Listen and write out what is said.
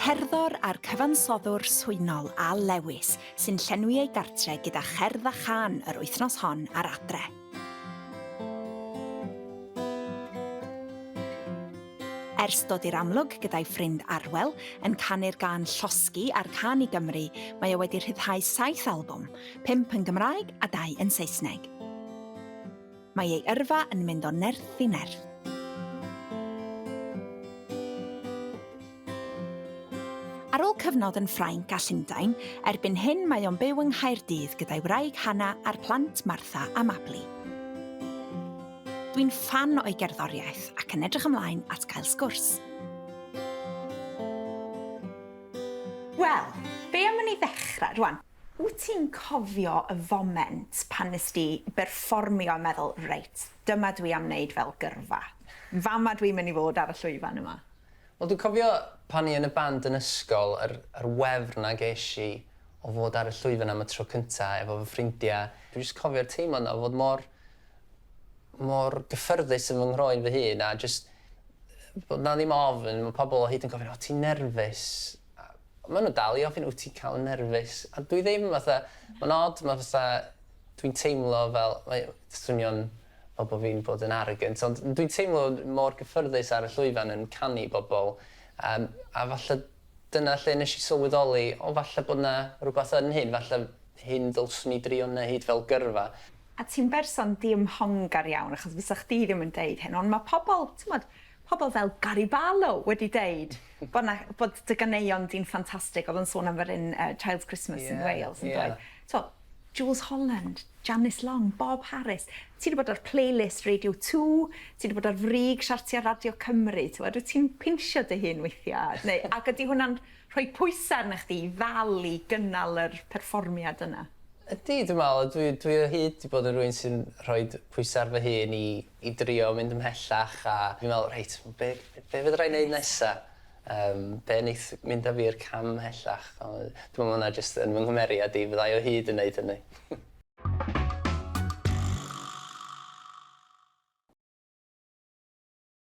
cerddor a'r cyfansoddwr swynol Al Lewis sy'n llenwi ei gartre gyda cherdd a chân yr wythnos hon ar Adre. Ers dod i'r amlwg gyda'i ffrind Arwel yn canu'r gân Llosgi a'r Cân i Gymru, mae o wedi rhyddhau saith albwm, pump yn Gymraeg a dau yn Saesneg. Mae ei yrfa yn mynd o nerth i nerth. Ar ôl cyfnod yn Ffrainc a Llundain, erbyn hyn mae o'n byw yng Nghaerdydd gyda'i wraig Hannah a'r plant Martha a Mabli. Dwi'n ffan o'i gerddoriaeth ac yn edrych ymlaen at gael sgwrs. Wel, be am i ni ddechrau rwan? Wyt ti'n cofio y foment pan nes di berfformio a meddwl, reit, dyma dwi am wneud fel gyrfa. Fama dwi'n mynd i fod ar y llwyfan yma? Wel dwi'n cofio pan o'n i yn y band yn ysgol, yr yr wefr 'na gesh i o fod ar y llwyfan am y tro cynta efo fy ffrindia. Dwi jyst cofio'r teimlad 'na o fod mor mor gyffyrddus yn fy nghroen fy hun a jyst bod 'na ddim ofn, ma' pobol o hyd yn gofyn o ti'n nerfus? A ma' nhw dal i ofyn wt ti'n ca'l yn nerfus? A dwi ddim fatha ma'n od ma' fatha dwi'n teimlo fel mae swnio'n fel bo' fi'n bod yn arrogant ond dwi'n teimlo mor gyffyrddus ar y llwyfan yn canu i bobol yym a falle dyna lle nesh i sylweddoli o falle bod 'na rwbath yn hyn falle hyn ddylswn i drio neud fel gyrfa. A ti'n berson diymhongar iawn achos fysa chdi ddim yn deud hyn ond ma' pobol t'mod pobol fel Gary Barlow wedi deud bod 'na bod dy ganeuon di'n ffantastig o'dd o'n sôn am yr un yy Child's Christmas in Wales yn doedd? T'o' Jools Holland, Janice Long, Bob Harris. Ti 'di bod ar playlist Radio Two, ti 'di bod ar frig siartiau Radio Cymru, t'mod wyt ti'n pinsio dy hun weithia' neu ac ydi hwnna'n rhoi pwysa arna chdi i ddal i gynnal yr perfformiad yna? Ydi dwi me'wl dwi dwi o hyd 'di bod yn rywun sy'n rhoid pwysa ar fy hun i i drio mynd ymhellach a fi'n me'wl reit be' be' fedra i neud nesa? Yym be' neith mynd â fi i'r cam mhellach? Ond dwi me'wl ma' wnna jyst yn fy nghymeriad i fyddai o hyd yn neud hynny.